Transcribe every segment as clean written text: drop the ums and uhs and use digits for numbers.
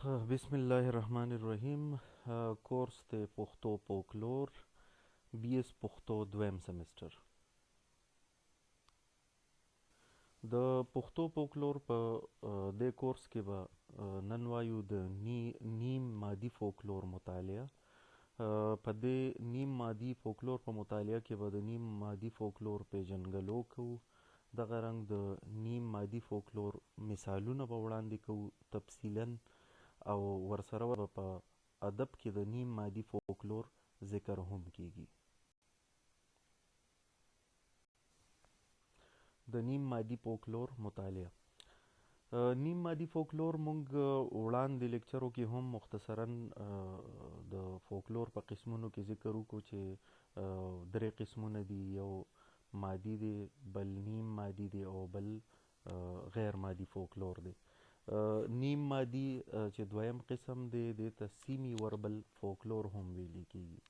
بسم الله الرحمن الرحیم. کورس د پښتو فوکلور، بي اس پښتو، دویم سمستر. د پښتو فوکلور په دې کورس کې به نن وایو د نیم مادي فوکلور مطالعه. په دې نیم مادي فوکلور په مطالعه کې به د نیم مادي فوکلور پیژندګلو کوو، دغه رنګ د نیم مادي فوکلور مثالونه به وړاندې کوو تفصیلا، او ورسره به په ادب کې د نیم مادي فوکلور ذکر هم کیږي. د نیم مادي فوکلور مطالعه. نیم مادي فوکلور مونږ وړاندې لیکچرو کې هم مختصرا د فوکلور په قسمونو کې ذکر وکړو چې درې قسمونه دي، یو مادي دی، بل نیم مادي دی او بل غیر مادي فوکلور دی. نیم مادي چې دویم قسم دی، دې ته سیمي وربل فوکلور هم ویل کیږي.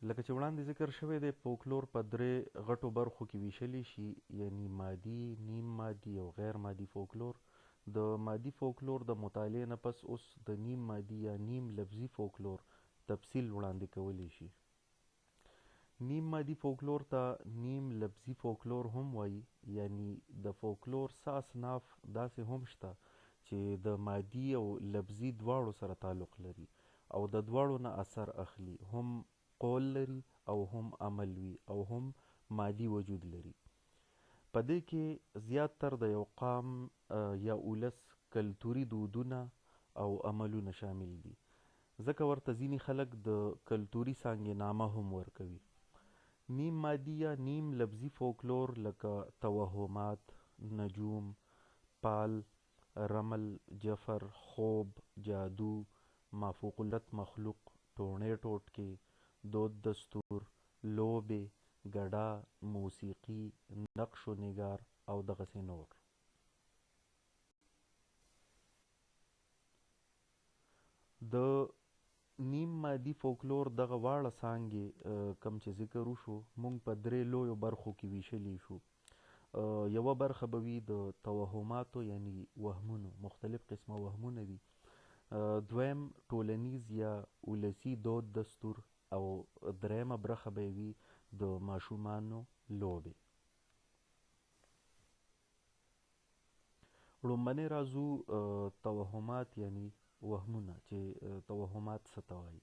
لکه چې وړاندې ذکر شوی دی، فوکلور په درې غټو برخو کې ویشلی شي، یعنی مادي، نیم مادي او غیر مادي فوکلور. د مادي فوکلور د مطالعې نه پس اوس د نیم مادي یا نیم لفظي فوکلور تفصیل وړاندې کولی شي. نیم مادي فوکلور ته نیم لفظي فوکلور هم وایي، یعنی د فوکلور څه اصناف داسې هم شته چې د مادي او لفظي دواړو سره تعلق لري او د دواړو نه اثر اخلي، هم قول لري او هم عمل وي او هم مادي وجود لري. په دې کې زیات تر د یو قام یا ولس کلتوري دودونه او عملونه شامل دي، ځکه ورته ځینې خلک د کلتوري څانګې نامه هم ورکوي. نیم مادي یا نیم لفظي فوکلور لکه توهمات، نجوم، پال، رمل، جفر، خوب، جادو، مافوق العادت مخلوق، ټوڼې ټوټکې، دود دستور، لوبې، ګډا، موسیقي، نقش و نگار او دغسې نور. د نیم مادي فوکلور دغه واړه څانګې کم چې ذکر وشو، مونږ په درې لویو برخو کې ویشلی شو. یوه برخه به وي د توهماتو یعنی وهمونو، مختلف قسمه وهمونه دي. دویم ټولنیز یا ولسي دود دستور، او درېیمه برخه به وي د ماشومانو لوبې. ړومبنی راځو توهمات یعنی وهمونه، چې توهمات څه ته وایي.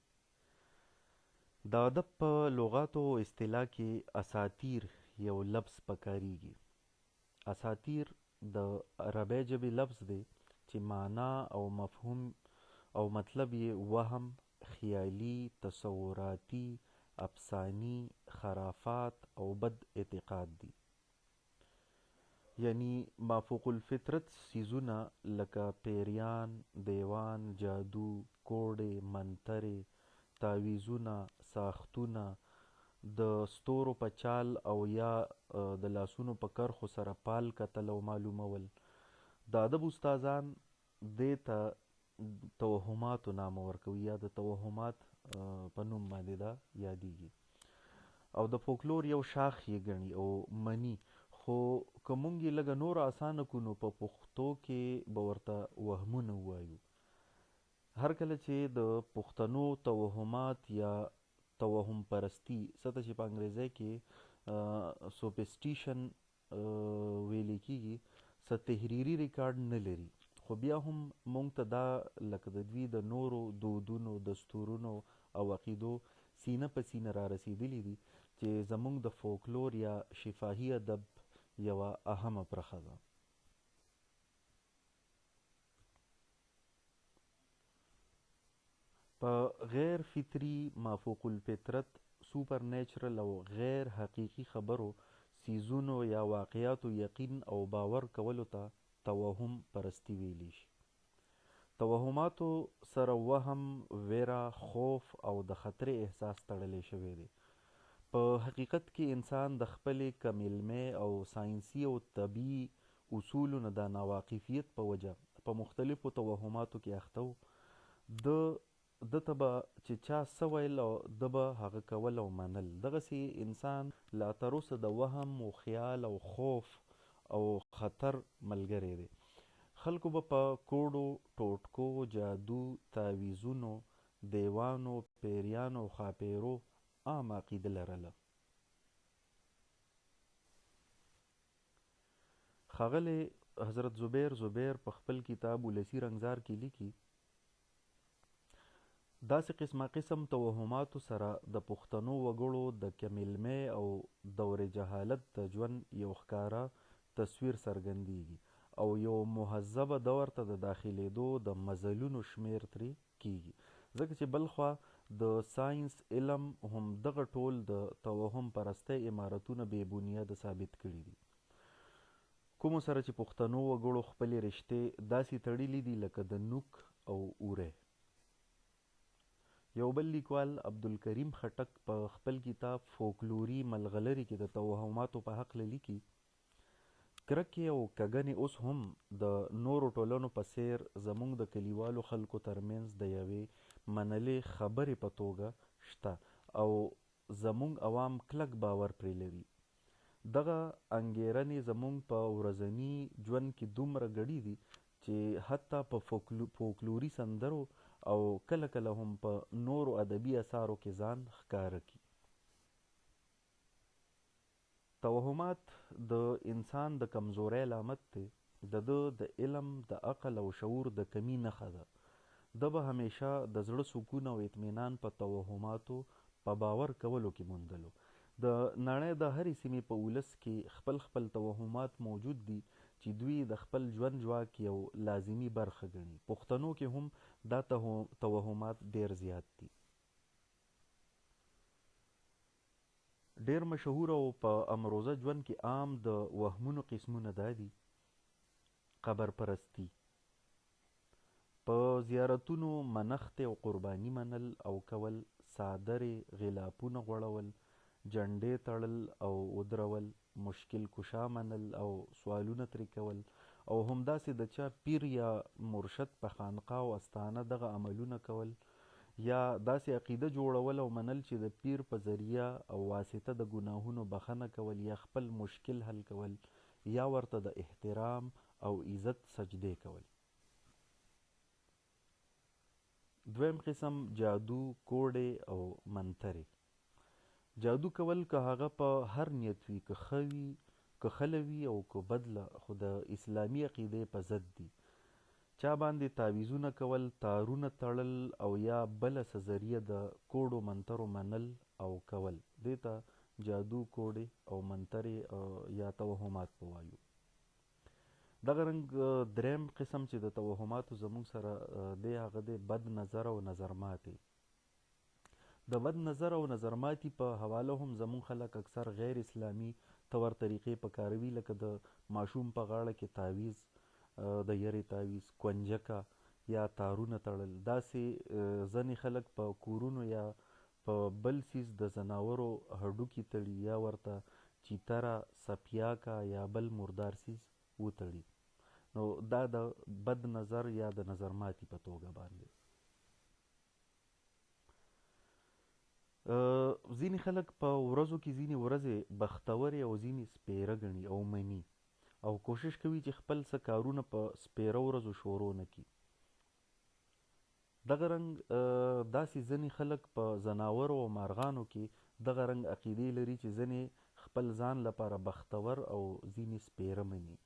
د ادب په لغاتو او اصطلاح کې اساطیر یو لفظ پکاریږي. اساطیر د عربۍ ژبې لفظ دی چې معنا او مفهوم او مطلب یې وهم، خیالي، تصوراتي، افساني، خرافات او بد اعتقاد دي. یعنی مافوق الفطرت څیزونه لکه پیریان، دیوان، جادو، کوډې، منترې، تعویذونه، ساختونه، د ستورو په چال او یا د لاسونو په کرښو سره پال کتل او معلومول. د ادب استادان دې ته توهماتو نامه ورکوي یا د توهمات په نوم باندې دا یادیږي، او د فوکلور یو شاخ یې ګڼي او مني. خو که مونږ یې لږه نوره اسانه کړو نو په پښتو کې به ورته وهمونه ووایو. هر کله چې د پښتنو توهمات یا توهم پرستی، څه ته چې په انګریزۍ کې سوپسټیشن ویل کیږي، څه تحریري ریکارډ نه لري، خو بیا هم مونږ ته دا لکه د دوی د نورو دودونو، دستورونو او عقیدو سینه په سینه را رسېدلي دي چې زمونږ د فوکلور یا شفاهي ادب یوه اهمه برخه ده. په غیر فطري، مافوق الفطرت، سوپر نیچرل او غیر حقیقي خبرو، څیزونو یا واقعاتو یقین او باور کولو ته توهم پرستی ویلی شي. توهماتو سره وهم، ویره، خوف او د خطرې احساس تړلی شوی دی. په حقیقت کې انسان د خپلې کم علمۍ او ساینسي او طبیعي اصولو نه د ناواقفیت په وجه په مختلفو توهماتو کې اخته و. ده ته به چې چا څه ویل او ده به هغه کول او منل. دغسې انسان لا تر اوسه د وهم و خیال او خوف او خطر ملګری دی. خلکو به په کوډو، ټوټکو، جادو، تعویذونو، دیوانو، پیریانو او ښاپیرو عامه عقیده لرله. ښاغلی حضرت زبیر زبیر په خپل کتاب ولسي رنګزار کې لیکي، داسې قسمه قسم توهماتو سره د پښتنو وګړو د کم علمۍ او دور جهالت د ژوند یو ښکاره تصویر څرګندیږي او یو مهذبه دور ته د داخلیدو د مزلونو شمیر ترې کیږي، ځکه چې بلخوا د ساینس علم هم دغه ټول د توهم پرستۍ عمارتونه بې بنیاده ثابت کړي دي، کومو سره چې پښتنو وګړو خپلې رشتې داسې تړلې دي لکه د نوک او اوری. یو بل لیکوال عبدالکریم خټک په خپل کتاب فوکلوري ملغلرې کې د توهماتو په هکله لیکي، کرکې او کږنې اوس هم د نورو ټولنو په څېر زموږ د کلیوالو خلکو ترمنځ د یوې منلې خبرې په توګه شته او زموږ عوام کلک باور پرې لري. دغه انګېرنې زموږ په ورځني ژوند کې دومره ګډې دي چې حتی په فوکلوري سندرو او کله کله هم په نورو ادبي اثارو کې ځان ښکاره کړي. توهمات د انسان د کمزورۍ علامت دی، د ده د علم، د عقل او شعور د کمي نښه ده. ده به همېشه د زړه سکون او اطمینان په توهماتو په باور کولو کې موندلو. د نړۍ د هرې سیمې په ولس کې خپل خپل توهمات موجود دي چې دوی د خپل ژوند ژواک یو لازمي برخه ګڼي. پښتنو کې هم دا توهمات ډېر زیات دي. ډېر مشهور او په امروزه ژوند کې عام د وهمونو قسمونه دا دي، قبر پرستي، په زیارتونو منښتې او قرباني منل او کول، څادرې، غلاپونه غوړول، جنډې تړل او ودرول، مشکل کشا منل او سوالونه ترې کول او همداسې د چا پیر یا مرشد په خانقاه او استانه دغه عملونه کول، یا داسې عقیده جوړول او منل چې د پیر په ذریعه او واسطه د ګناهونو بخښنه کول یا خپل مشکل حل کول یا ورته د احترام او عزت سجدې کول. دویم قسم جادو، کوډې او منترې. جادو کول که هغه په هر نیت وي، که ښه وي، که ښه وي او که بدله، خو د اسلامي عقیدې په ضد دي. چا باندې تعویذونه کول، تارونه تړل او یا بله څه ذریعه د کوډو منترو منل او کول، دې ته جادو، کوډې او منترې یا توهمات په وایو. دغه رنګ دریم قسم چې د توهماتو زموږ سره دی هغه دی بد نظر او نظر ماتې. د بد نظر او نظر ماتي په حواله هم زموږ خلک اکثر غیر اسلامي طور طریقې پکاروي، لکه د ماشوم په غاړه کې تعویذ، د یرې تعویذ، کنجکه یا تارونه تړل. داسې ځینې خلک په کورونو یا په بل څیز د ځناورو هډوکي تړي یا ورته چیتره، سپیاکه یا بل مردار څیز وتړي. نو دا د بد نظر یا د نظر ماتي په توګه باندې. ځینې خلک په ورځو کې ځینې ورځې بختورې او ځینې سپیره ګڼي او مني او کوشش کوي چې خپل څه کارونه په سپیره ورځو شروع نه کړي. دغه رنګ داسې ځینې خلک په ځناورو او مارغانو کې دغه رنګ عقیدې لري چې ځینې خپل ځان لپاره بختور او ځینې سپیره مني.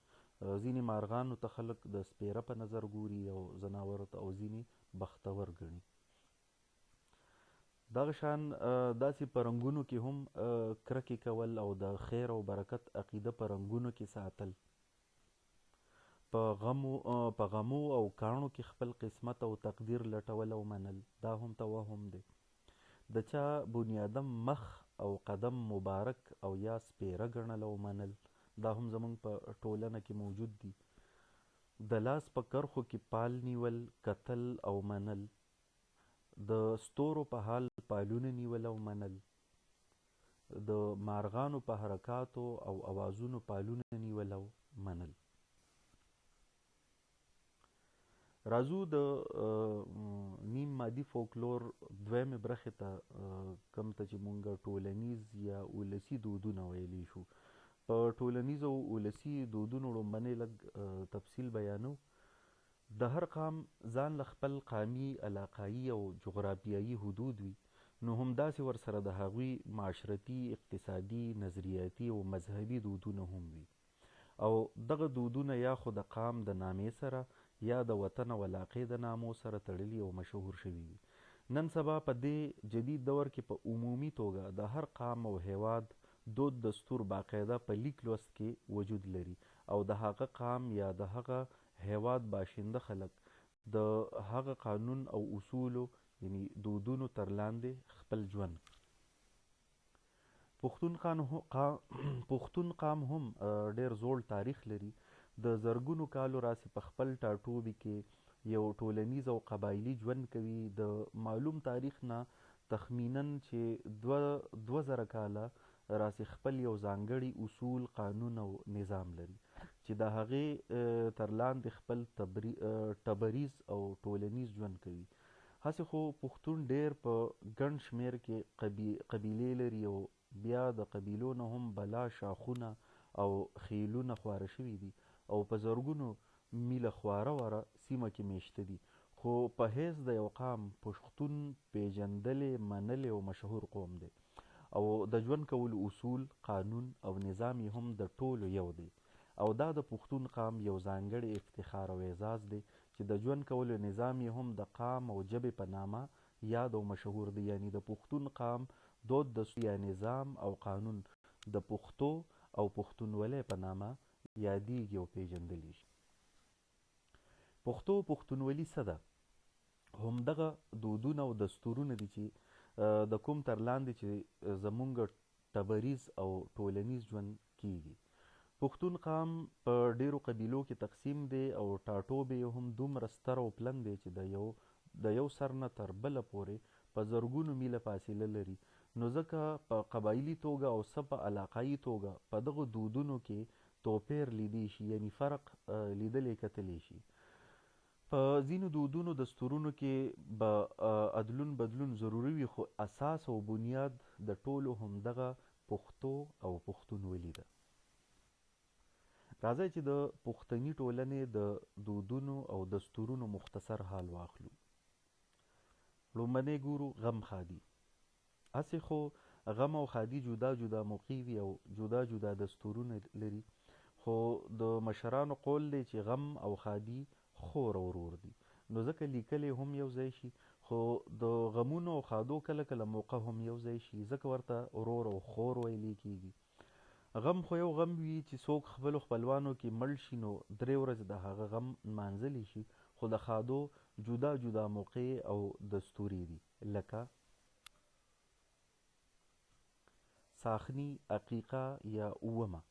ځینې مارغانو ته خلک د سپیره په نظر ګوري او ځناورو ته، او ځینې بختور ګڼي. دغه شان داسې په رنګونو کې هم کرکې کول او د خیر او برکت عقیده په رنګونو کې ساتل، په غمو او کاڼو کې خپل قسمت او تقدیر لټول او منل، دا هم توهم دی. د چا بنیادم مخ او قدم مبارک او یا سپیره ګڼل او منل، دا هم زموږ په ټولنه کې موجود دي. د لاس په کرښو کې پال نیول، کتل او منل، د ستورو په حال پالونه نیول او منل، د مارغانو په حرکاتو او اوازونو پالونه نیول او منل. راځو د نیم مادي فوکلور دویمې برخې ته، کوم ته چې مونږ ټولنیز یا ولسي دودونه ویلی شو. په ټولنیزو او ولسي دودونو ړومبنی لږ تفصیل بیانوو. د هر قام ځان له خپل قامي، علاقايي او جغرافیايي حدود وي، نو همداسې ورسره د هغوی معاشرتي، اقتصادي، نظریاتي او مذهبي دودونه هم وي او دغه دودونه یا خو د قام د نامې سره یا د وطن او علاقې د نامو سره تړلي او مشهور شوي وي. نن سبا په دې جدید دور کې په عمومي توګه د هر قام او هیواد دود دستور باقاعده په لیک لوست کې وجود لري او د هغه قام یا د هغه هیواد باشنده خلک د هغه قانون او اصولو یعنی دودونو تر لاندې خپل ژوند. پښتون قام هم ډېر زوړ تاریخ لري، د زرګونو کالو راسې په خپل ټاټوبي کې یو ټولنیز او قبایلي ژوند کوي، د معلوم تاریخ نه تخمیناً چې 2000 کاله راسې خپل یو ځانګړي اصول، قانون او نظام لري چې د هغې تر لاندې خپل ټبریز او ټولنیز ژوند کوي. هسې خو پښتون ډېر په ګڼ شمېر کې قبیلې لري او بیا د قبیلو نه هم بلا شاخونه او خېلونه خواره شوي دي او په زرګونو میله خواره واره سیمه کې مېشته دي، خو په حیث د یو قام پښتون پېژندلی، منلی او مشهور قوم دی او د ژوند کولو اصول، قانون او نظام یې هم د ټولو یو دی او دا د پښتون قام یو ځانګړی افتخار او اعزاز دی چې د ژوند کولو نظام یې هم د قام او ژبې په نامه یاد او مشهور دی، یعنی د پښتون قام دود دستور یا نظام او قانون د پښتو او پښتونولۍ په نامه یادیږي او پېژندلی شي. پښتو او پښتونولي څه ده؟ همدغه دودونه او دستورونه دي چې د کوم تر لاندې چې زمونږ ټبریز او ټولنیز ژوند کیږي. پښتون قام په ډېرو قبیلو کې تقسیم دی او ټاټوبی یې هم دومره ستر او پلن دی چې د یو سر نه تر بله پورې په زرګونو میله فاصله لري، نو ځکه په قبایلي توګه او څه په علاقايي توګه په دغو دودونو کې توپیر لیدی شي، یعنی فرق لیدلی کتلی شي. په ځینو دودونو دستورونو کې به ادلون بدلون ضروري وي، خو اساس او بنیاد د ټولو همدغه پښتو او پښتونولي ده. راځئ چې د پښتني ټولنې د دودونو او دستورونو مختصر حال واخلو. لومړنی ګورو غم ښادي. هسې خو غم او ښادي جدا جدا موقع وي او جدا جدا دستورونه لري، خو د مشرانو قول دی چې غم او ښادي خور او ورور دي، نو ځکه لیکلی هم یو ځای شي، خو د غمونو او ښادو کله کله موقع هم یو ځای شي، ځکه ورته ورور او خور ویلی کیږي. غم خو یو غم وي چې څوک خپلو خپلوانو کې مړ شي نو 3 ورځې د هغه غم نمانځلی شي، خو د ښادو جدا جدا موقع او دستورې دي، لکه ساخني، عقیقه یا اوومه،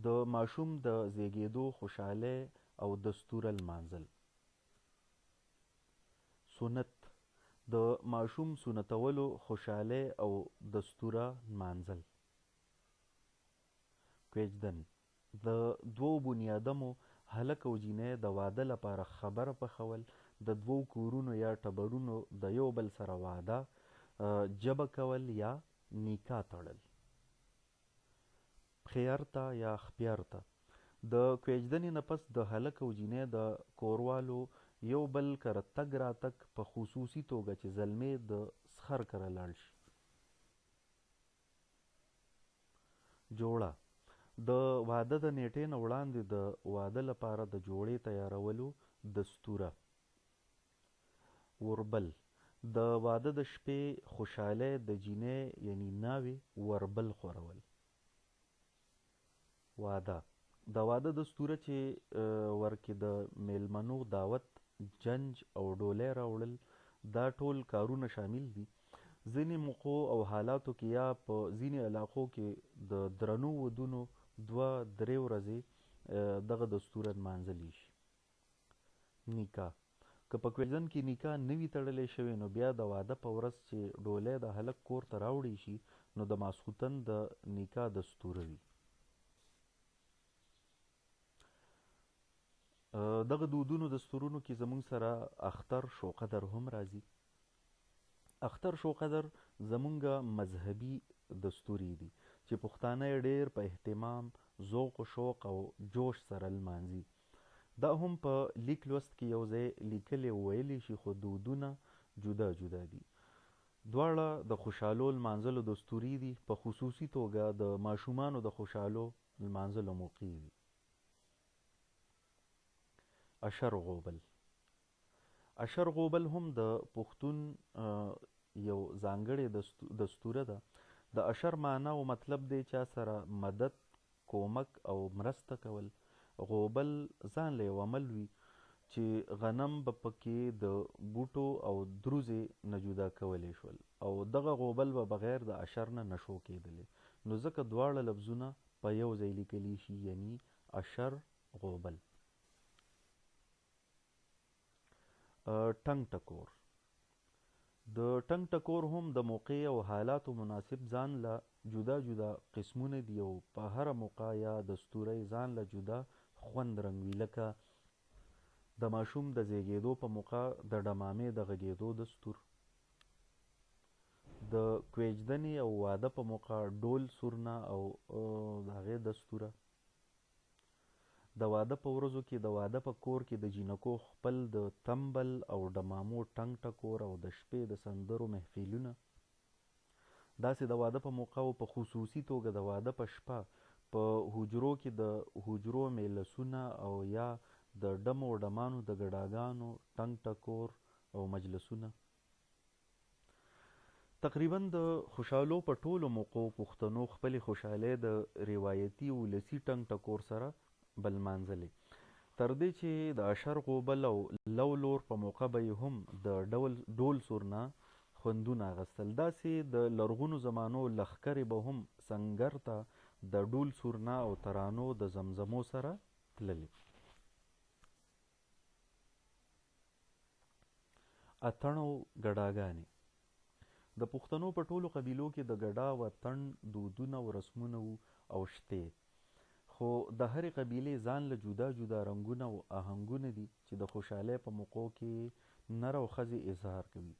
د ماشوم د زیږېدو خوشحالۍ او دستوره لمانځل. سنت، د ماشوم سنتولو خوشحالۍ او دستوره نمانځل. کویجدن، د دوو بنیادمو هلک او جینۍ د واده لپاره خبره پخول، د دوو کورونو یا ټبرونو د یو بل سره واده جبه کول یا نکاح تړل. پښیرته یا خپیرته، د کویجدنې نه پس د هلک او جینۍ د کوروالو یو بل کره تګ راتګ، په خصوصي توګه چې زلمی د سخر کره لاړ شي. جوړه، د واده د نیټې نه وړاندې د واده لپاره د جوړې تیارولو دستوره. وربل، د واده د شپې خوشحالۍ د جینۍ یعنی ناوې وربل خورول. واده، د واده دستوره چې ورکې د میلمنو دعوت، جنج او ډولۍ راوړل، دا ټول کارونه شامل دي. ځینې موقعو او حالاتو کې یا په ځینې علاقو کې د درنو ودونو 2-3 ورځې دغه دستوره نمانځلی شي. نکاح، که په کویجدن کې نکاح نه وي تړلی شوې نو بیا د واده په ورځ چې ډولۍ د هلک کور ته راوړی شي نو د ماسخوتن د نکاح دستوره وي. دغه دودونو دستورونو کې زموږ سره اختر شوقدر هم راځي. اختر شوقدر زمونږ مذهبي دستورې دي چې پښتانه یې ډېر په اهتمام، ذوق و شوق او جوش سره لمانځي. دا هم په لیک لوست کې یو ځای لیکلی او ویلی شي خو دودونه جدا جدا دي. دواړه د خوشحالو لمانځلو دستورې دي، په خصوصي توګه د ماشومانو د خوشحالو لمانځلو موقع دي. اشر غوبل. اشر غوبل هم د پښتون یو ځانګړې دستوره ده. د اشر معنا او مطلب دی چا سره مدد، کومک او مرسته کول. غوبل ځان له یو عمل وي چې غنم به پکې د بوټو او دروزې نه جدا کولی شول او دغه غوبل به بغیر د اشر نه نشو کېدلی، نو ځکه دواړه لفظونه په یو ځای لیکلی شي، یعنی اشر غوبل. ټنګ ټکور. د ټنګ ټکور هم د موقع او حالاتو مناسب ځان له جدا جدا قسمونه دي او په هره موقع یا دستوره یې ځان له جدا خوند رنګ وي، لکه د ماشوم د زیږېدو په موقع د ډمامې د غږېدو دستور، د کویجدنې او واده په موقع ډول سورنا او د هغې دستوره، د واده په ورځو کې د واده په کور کې د جینکو خپل د تمبل او ډمامو ټنګ ټکور او د شپې د سندرو محفلونه. داسې د واده په موقع او په خصوصي توګه د واده په شپه په حجرو کې د حجرو میلسونه او یا د ډمو او ډمانو د ګډاګانو ټنګ ټکور او مجلسونه. تقریبا د خوشحالو په ټولو موقعو پښتنو خپلې خوشحالۍ د روایتي ولسي ټنګ ټکور سره به لمانځلې، تر دې چې د اشر غوبل او لو لور په موقع به یې هم د ډول ډول سورنا خوندونه اخیستل. داسې د لرغونو زمانو لښکرې به هم سنګر ته د ډول سورنا او ترانو د زمزمو سره تللې. اتڼ او ګډاګانې. د پښتنو په ټولو قبیلو کې د ګډا او اتڼ دودونه او رسمونه وو او شته، خو د هرې قبیلې ځان له جدا جدا رنګونه او آهنګونه دي چې د خوشحالۍ په موقعو کې نر او ښځې اظهار کوي.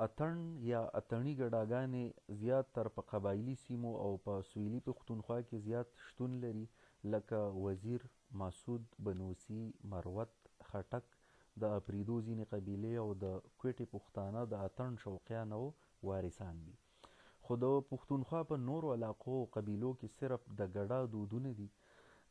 اتڼ یا اتڼي ګډاګانې زیات تر په قبایلي سیمو او په سویلي پښتونخوا کې زیات شتون لري، لکه وزیر، مسعود، بنوسی، مروت، خټک، د اپریدو ځینې قبیلې او د کوټې پښتانه د اتڼ شوقیان او وارثان دي. خو د پښتونخوا په نورو علاقو او قبیلو کې صرف د ګډا دودونه دي.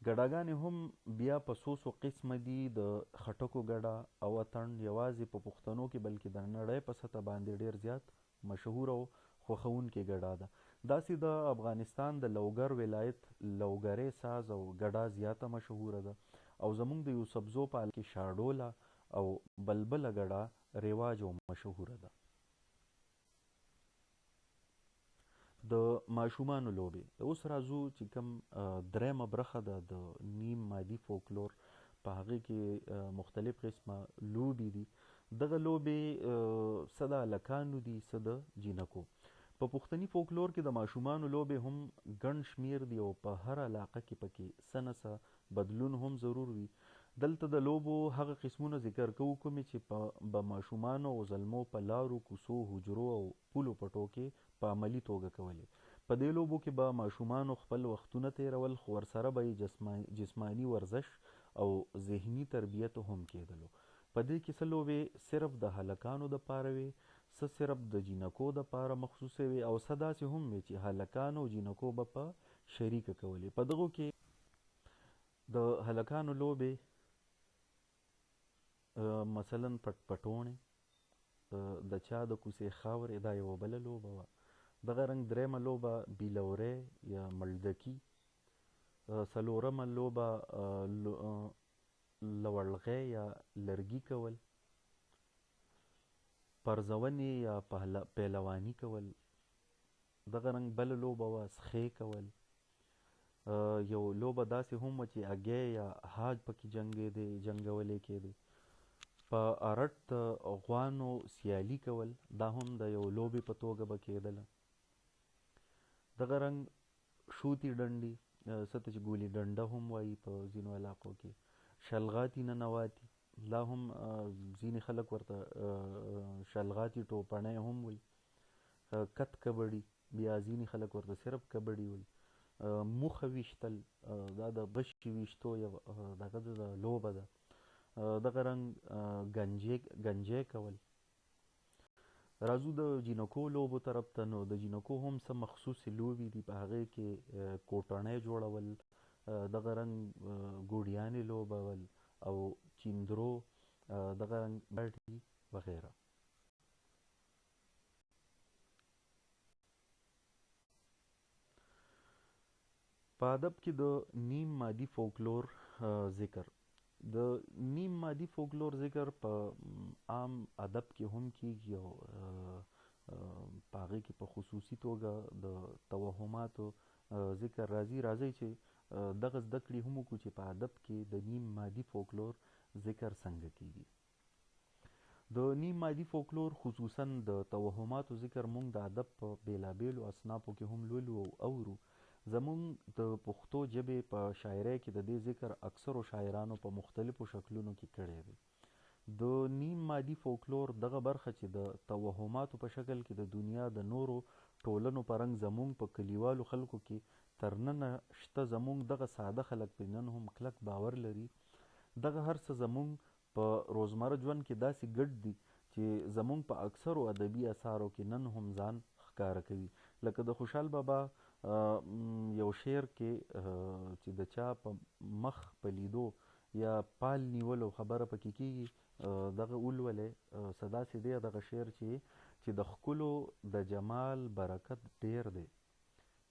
ګډاګانې هم بیا په څو څو قسمه دي. د خټکو ګډا او اتڼ یوازې په پښتنو کې بلکې د نړۍ په سطح باندې ډیر زیات مشهور او خوښوونکې ګډا ده. داسې د افغانستان د لوګر ولایت لوګرې ساز او ګډا زیاته مشهوره ده او زموږ د یوسفزو په کې شاډوله او بلبله ګډا رواج او مشهوره ده. د ماشومانو لوبې. اوس راځو چې کوم درېیمه برخه ده د نیم مادي فوکلور، په هغې کې مختلف قسمه لوبې دي. دغه لوبې څه د هلکانو دي، څه د جینکو. په پښتني فوکلور کې د ماشومانو لوبې هم ګڼ شمیر دي او په هر علاقه کې پکې څه نه څه بدلون هم ضرور وي. دلته د لوبو هغه قسمونه ذکر کوو کومې چې په به ماشومانو او زلمو په لارو، کوڅو، حجرو او پولو پټو کې په عملي توګه کولې. په دې لوبو کې به ماشومانو خپل وختونه تېرول، خو ورسره به یې جسماني ورزش او ذهني تربیت هم کېدلو. په دې کې څه لوبې صرف د هلکانو دپاره وې، څه صرف د جینکو دپاره مخصوصې وې او څه داسې هم وې چې هلکانو او جینکو به په شریکه کولې. په دغو کې د هلکانو لوبې مثلا پټ پټوڼې، د چا د کوڅې خاورې، دا یوه بله لوبه وه. دغه رنګ درېیمه لوبه بیلوری یا ملدکي، څلورمه لوبه لوړغی یا لرګي کول، پرځونې یا پهلواني کول. دغه رنګ بله لوبه وه سخې کول. یو لوبه داسې هم وه چې اګی یا هاج پکې جنګېدې جنګولې کېدې. په ارټ د غوانو سیالي کول، دا هم د یو لوبې په توګه به کېدله. دغه رنګ شوتي ډنډي، څه ته چې ګولي ډنډه هم وایي په ځینو علاقو کې، شلغاتي ننواتي، دا هم ځینې خلک ورته شلغاتي ټوپڼی هم وایي. کت کبډي، بیا ځینې خلک ورته صرف کبډي وایي. موخه ویشتل، دا د غشي ویشتو یو دغه د لوبه ده. دغه رنګ ګنجې کول. راځو د جینکو لوبو طرف ته. نو د جینکو هم څه مخصوصې لوبې دي، په هغې کې کوټڼی جوړول، دغه رنګ ګوډیانې لوبول او چیندرو، دغه رنګ باټي وغیره. په ادب کې د نیم مادي فوکلور ذکر. د نیم مادي فوکلور ذکر په عام ادب کې هم کیږي او په هغې کې په خصوصي توګه د توهماتو ذکر راځي. راځئ چې دغه زده کړې هم وکړو چې په ادب کې د نیم مادي فوکلور ذکر څنګه کیږي. د نیم مادي فوکلور خصوصا د توهماتو ذکر مونږ د ادب په بېلابېلو اصنافو کې هم لولو او اورو. زمونږ د پښتو ژبې په شاعرۍ کې د دې ذکر اکثرو شاعرانو په مختلفو شکلونو کې کړی دی. د نیم مادي فوکلور دغه برخه چې د توهماتو په شکل کې د دنیا د نورو ټولنو په رنګ زمونږ په کلیوالو خلکو کې تر ننه شته، زمونږ دغه ساده خلک پرې نن هم کلک باور لري. دغه هر څه زمونږ په روزمره ژوند کې داسې ګډ دي چې زمونږ په اکثرو ادبي اثارو کې نن هم ځان ښکاره کوي. لکه د خوشحال بابا یو شعر کې چې د چا په مخ په لیدو یا پال نیولو خبره پکې کیږي، دغه ولولئ. څه داسې دی دغه شعر چې د ښکلو د جمال برکت ډیر دی،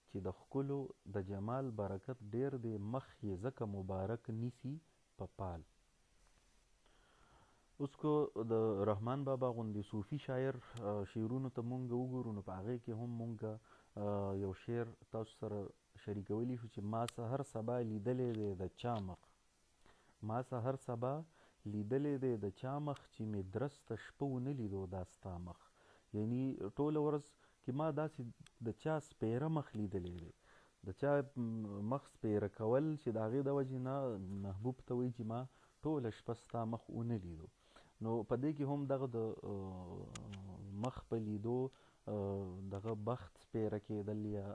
چې د ښکلو د جمال برکت ډیر دی، مخ یې ځکه مبارک نیسي په پال. اوس که د رحمان بابا غوندې صوفي شاعر شعرونو ته مونږ وګورو، نو په هغې کې هم مونږ یو شعر تاسو سره شریکولی شو چې ما سحر سبا لیدلی دی د چا مخ، ما سحر سبا لیدلی دی د چا مخ، چې مې درسته شپه ونه لیدو دا ستا مخ. یعنی ټوله ورځ کې ما داسې د چا سپیره مخ لیدلی دی، د چا مخ سپیره کول چې د هغې د وجې نه محبوب ته وایي چې ما ټوله شپه ستا مخ ونه لیدو. نو په دې کې هم دغه د مخ په لیدو دغه بخت سپیره کېدل یا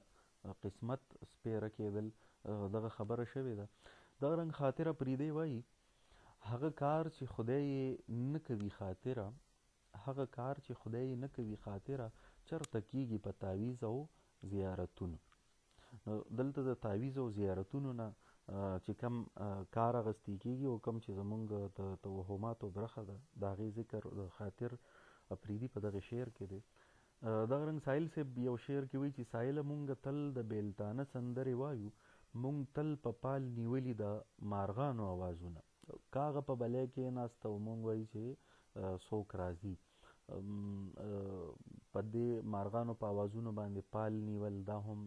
قسمت سپیره کېدل دغه خبره شوې ده. دغه رنګ خاطر اپریدی وایي هغه کار چې خدای یې نه کوي خاطره، هغه کار چې خدای یې نه کوي خاطره، چرته کیږي په تعویذ او زیارتونو. نو دلته د تعویذ او زیارتونو نه چې کم کار اغستی کیږي او کم چې زمونږ د توهماتو برخه ده، د هغې ذکر د خاطر اپریدي په دغه شعر کې دی. دغه رنګ ساحل صاحب یو شعر کې وایي چې ساحله مونږ تل د بیلتانه سندرې وایو، مونږ تل په پال نیولي د مارغانو اوازونه. کاغه په بلی کېناسته او مونږ وایي چې څوک راځي. په دې مارغانو په اوازونو باندې پال نیول دا هم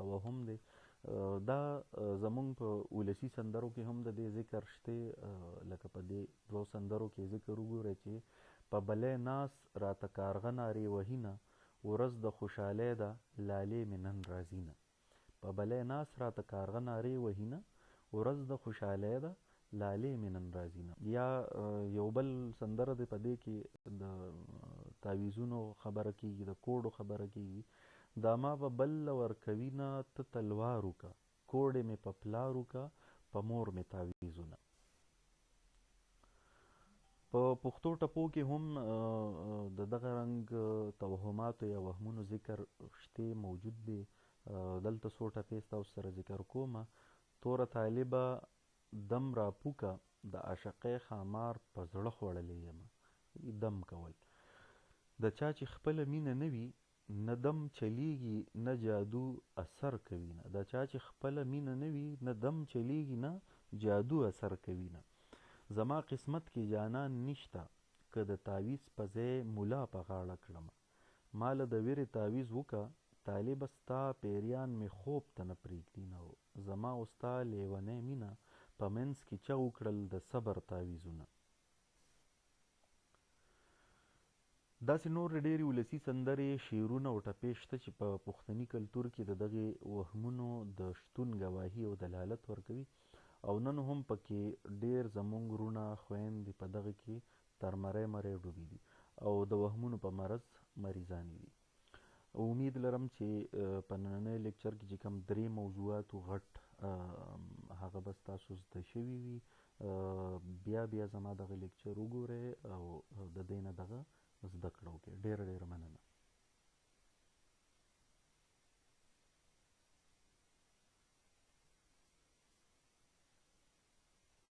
توهم دی. دا زمونږ په ولسي سندرو کې هم د دې ذکر شته، لکه په دې دوو سندرو کې ذکر وګورئ چې په بلی ناس راته کارغه نارې وهینه، ورځ د خوشحالۍ ده لالې مې نن راځینه. په بلی ناس راته کارغه نارې وهینه، ورځ د خوشحالۍ ده لالې مې نن راځینه. یا یو بل سندره دی، په دې کې د تعویذونو خبره کیږي، د کوډو خبره کیږي. دا ما به بل له ورکوي نه، ته تلوار وکه، کوډې مې په پلار وکه، په مور مې تعویذونه. په پښتو ټپو کې هم د دغه رنګ توهماتو یا وهمونو ذکر شته، موجود دی. دلته څو ټپې ستاسو سره ذکر کومه. توره طالبه دم راپوکه، د عاشقۍ ښامار په زړه خوړلی یمه. دم کول د چا چې خپله مینه نه وي، نه دم چلیږي نه جادو اثر کوي نه. د چا چې خپله مینه نه وي، نه دم چلیږي نه جادو اثر کوي نه. زما قسمت کې جانان نشته، که د تعویذ په ځای ملا په غاړه کړمه. ما له د ویرې تعویذ وکه، طالبه ستا پیریان مې خوب ته نه پرېږدي نه. زما او ستا لیونۍ مینه په منځ کې چا وکړل د صبر تعویذونه. داسې نورې ډېرې ولسي سندرې، شعرونه او ټپې شته چې په پښتني کلتور کې د دغې وهمونو د شتون ګواهي او دلالت ورکوي، او نن هم پکې ډېر زمونږ وروڼه خویندې په دغه کې تر مرۍ مرۍ ډوبې دي او د وهمونو په مرض مریضانې دي. امید لرم چې په نننۍ لیکچر کې چې کوم درې موضوعات غټ هغه به ستاسو زده شوي وي. بیا بیا زما دغه لیکچر وګورئ او د دې نه دغه زده کړه وکړئ. ډېره ډېره مننه.